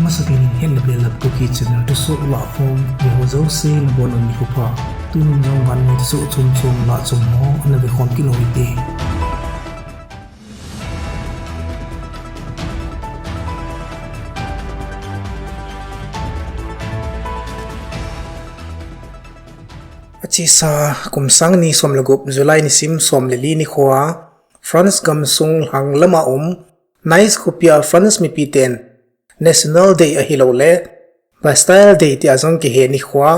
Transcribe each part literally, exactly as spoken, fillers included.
Masapen in Hetna Belap Kuki channel thusoh lahkhom, eiho jouse nabonun nikho pha. Tunin jong vannoi thusoh chomchom lahchom ho ana vekhom kit u hite. Achesa kum sang ni som le gup July nisim som le li nikhoa France gamsung lhang lama um Nice khopia France mipiten National Day ahilouleh Bastille Day tia jong kihe nikhoa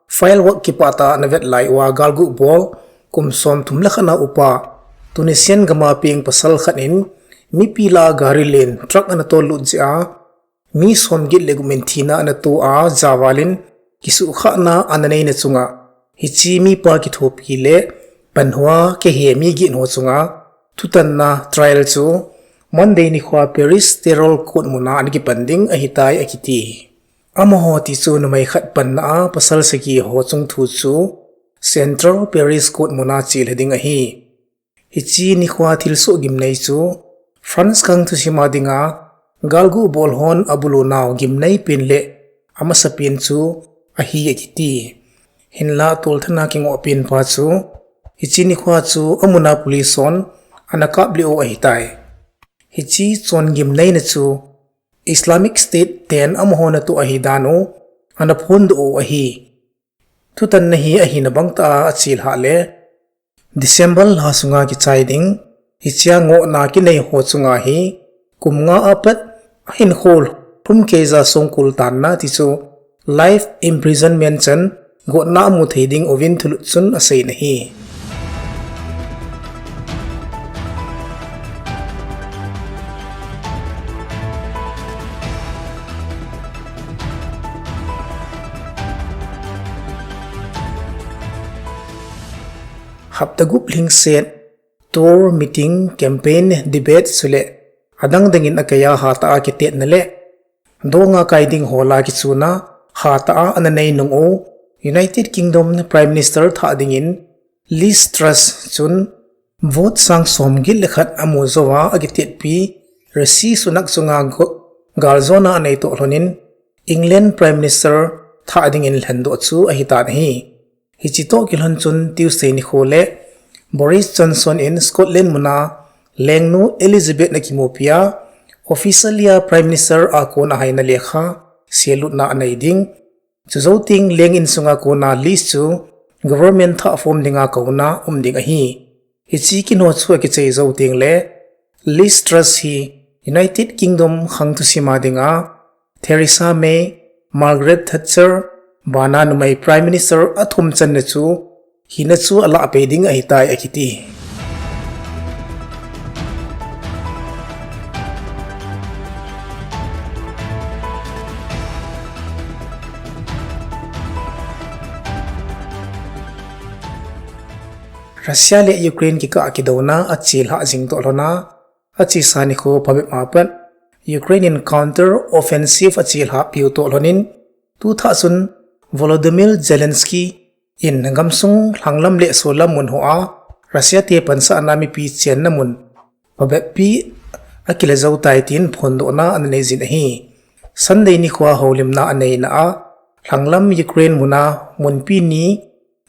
firework kipah tah a ana vet lai uva galguh bol kum som thum le khat a upa Tunisian gama peng pasal khat in mipi lah a gari len truck ana tollut jeh a mi som get le gup in thina ana to a, javalin kisuhkhahna ana neina chunga hiche mipa kithopi le panhua kihe mi get ho chunga thutanna trial chu Monday nikhoa Paris Terror Court muna ana kipan ding ahitai akiti. Amaho ti chu numei khat panna a pasal sagi ho chung thu chu Central Paris Court muna chelha ding ahi. Hiche nikhoa thilsoh gimnei chu France khang thusima dinga galguh bol hon abulu nau gimnei pen le amasapen chu ahi akiti. Hinla tolthat a kingoh pen pa chu hiche nikhoa chu amuna police hon ana kap lih u ahitai. Hiche chon gimneina chu Islamic State ten amaho natoh ahi dan u ana phondoh u ahi. Thutanna hi ahina bangtah a achelhah le December lha sunga kichai ding hichea ngohna kinei ho chunga hi kum nga apat ahinkho lhumkeija songkul tanna ti chu life imprisonment chan gotna amu thei ding uvin thulut chun aseina ahi. Hapta gup lhingset tour, meeting, campaign, debate chule adang dangin akaiya hatah a kitetna le donga kai ding ho lah a kichuna hatah a ana nei nung u United Kingdom Prime Minister thah dingin Liz Truss chun vote sang som get le khat amu jouva akitetpi Rishi Sunak chunga galjona anei toh lhonin England Prime Minister thah dingin lhendoh chu ahitan ahi. Hiche toh kilhon chun Tuesday nikho le Boris Johnson in Scotland muna lengnu Elizabeth ana kimupia officially a Prime Minister a kona haina lekha selutna anei ding. Chujou teng leng insunga kona Liz chu government thah form dinga kouna um ding ahi. Hiche kino chu akichai jou teng le Liz Truss hi United Kingdom khang thusima dinga Theresa May, Margaret Thatcher bana numei Prime Minister athum channa chu hina chu alahpeh ding ahitai akiti. Russia le Ukraine kikah kidouna achelhah jing toh lhona, achesa nikho phabep a pat Ukraine in counter offensive achelhah piu toh lhonin, tuthah chun Volodymyr Zelensky in gamsung lhanglam le solam mun hoa Russia te pansahna mipi chenna mun phabeppi akile jou tai tin phondohna ana nei jin ahi. Sunday nikhoa houlimna aneina a lhanglam Ukraine muna munpi ni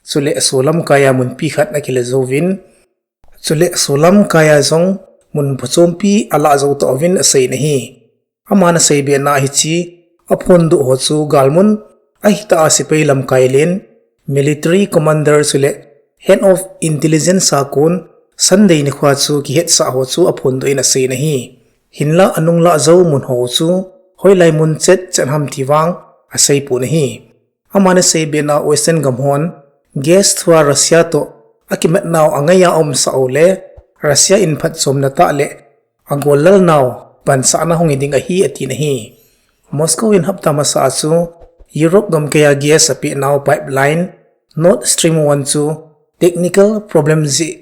chule solam kaiya munpi khat akile jouvin, chule solam kaiya jong mun phochompi alah jou tauvin aseina ahi. Aman aseibena hiche aphondoh ho chu galmun ahitah a sepai lamkai len, military commander chule head of intelligence a kon Sunday nikhoa chu kihetsah ho chu aphondoh in aseina ahi. Hinla anunglah jou mun ho chu hoilai mun chet chet ham ti vang aseipon ahi. Aman aseibena Western gam hon gas thua Russia toh akimatnau angaiya aumsah u le Russia in phatchomna tah le agollal nau pansahna hung hi ding ahi atin ahi. Moscow in hapta masa a chu Europe gamkaiya gas apehnau pipeline Nord Stream one chu technical problem jeh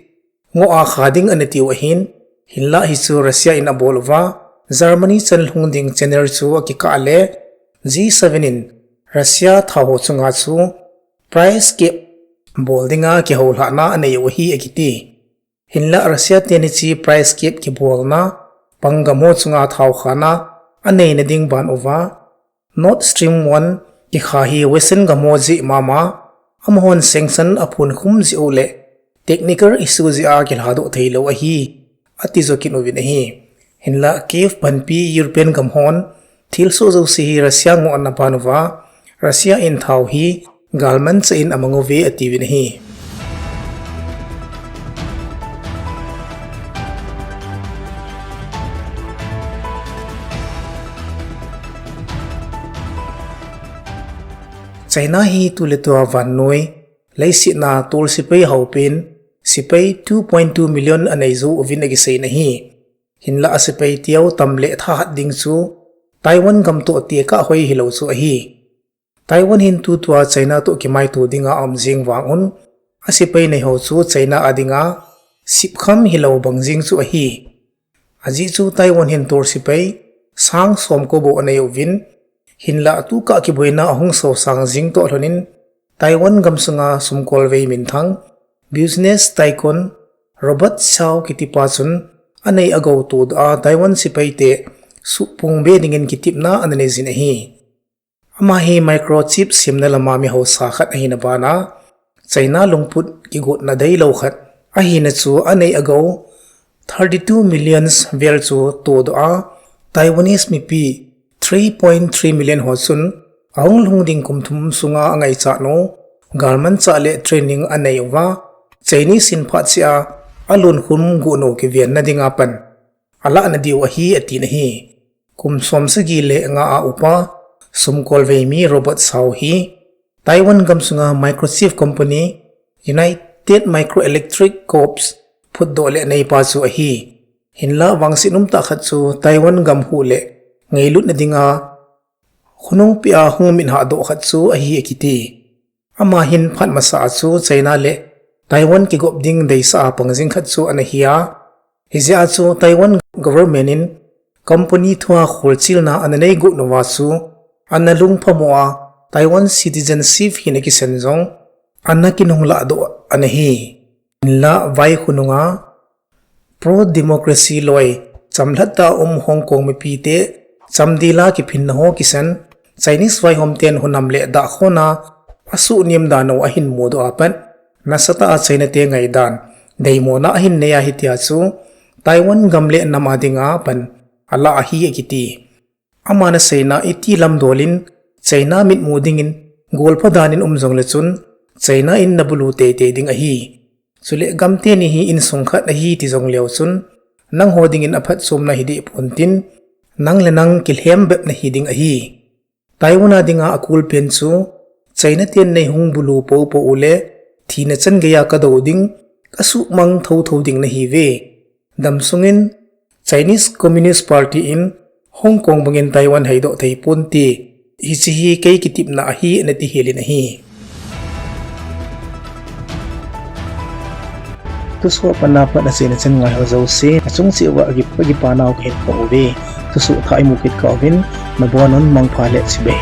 ngoh a kha ding ana tiu ahin, hinlah hichu Russia in abol uva Germany chan lhung ding channel chu akikah le G seven in Russia thao ho chunga chu price cap bol dinga kihoulhahna anei u ahi akiti. Hinlah Russia teni hiche price cap kibolna pang gam ho chunga thao khana aneina ding ban uva Nord Stream one kikha hi Western gam ho jeh mama, amahon sanction aphonkhum jeh u le technical issue jeh a kilhadoh theilou ahi, ati jo kit uvin ahi. Hinla Kyiv panpi European gam hon thilsoh jouse hi Russia ngohna ban uva, Russia in thao hi galmanchah in amang uve atiuvin ahi. China hi tuletua vannoi leiset a tol sepai haopen sepai two point two million anei jou uvin akiseiyin ahi. Hinla asepai teu tam le thahat ding chu Taiwan gam toh tekah hoi hilou chu ahi. Taiwan hin tutua China toh kimaito dinga aum jeng vang un, asepai neiho chu China a dinga sepkham hilou bang jeng chu ahi. Ajeh chu Taiwan hin tol sepai sang som ko bou anei uvin, hinla tukah kiboina ahung sosang jing toh lhonin, Taiwan gamsunga sumkolvei minthang, business tycoon Robert Shaw kitipa chun anei agou todoh a Taiwan sepaite suhpung be dingin kitepna ana neijin ahi. Ama hi microchip semna lama mi haosa khat ahina bana, China lungput kigotna deilou khat ahina chu anei agou thirty two millions vel chu todoh a, Taiwanese mipi three point three million ho chun ahung lhung ding kum thum sunga angaichat u galmanchah le training anei uva, Chinese in phat cheh a alungkhum got u kivenna dinga pan alahna diu ahi atin ahi. Kum som sagi le nga a upa sumkolvei mi Robert Shaw hi Taiwan gamsunga microchip company United Microelectric Corps phutdoh le neipa chu ahi. Hinla vangset umtah khat chu Taiwan gam huh le ngailutna dinga khonung peh a hung mithahdoh khat chu ahi akiti. Ama hin phat masa a chu China le Taiwan kigop ding deisah a pang jing khat chu ana hi a, hijeh a chu Taiwan government in company thua kholchilna ana neigot uva chu ana lungphamo a, Taiwan citizenship hina kisan jong ana kinunglahdoh ana hi. Hinla vai khonunga pro-democracy loi, chamlhat tah a um Hong Kong mipite chamdel a kiphinna ho kisan, Chinese vaihomten hunam le dahkhona asuhnem dan u ahin mudoh a pat, nasatah a Chinate ngaidan deimona ahin nei a hitia chu Taiwan gam le nam a dinga pan alah ahi akiti. Aman aseina iti lamdol in China mitmu dingin golpha dan in um jongle chun China in nabulu teitei ding ahi. Chule gamteni hi insung khat ahi ti jongleu chun nangho dingin aphatchomna hideh pontin, nang le nang kilhem bep nahi ding ahi. Taiwan a dinga akulpen chu Chinaten neihung bulu poupou u le thina changeiya kadou ding, kasuhmang thouthou ding nahiuve. Damsungin Chinese Communist Party in Hong Kong bangin Taiwan heidoh thei ponte, hiche hi kei kitepna ahi nati helin ahi. Thusoh apat na pat achaina chan ngaiho jouse achung cheh uva kipa, kipa nau kahin phong uve. Thusoh thah imu kit kah uvin, nabonun mangpha le chibai.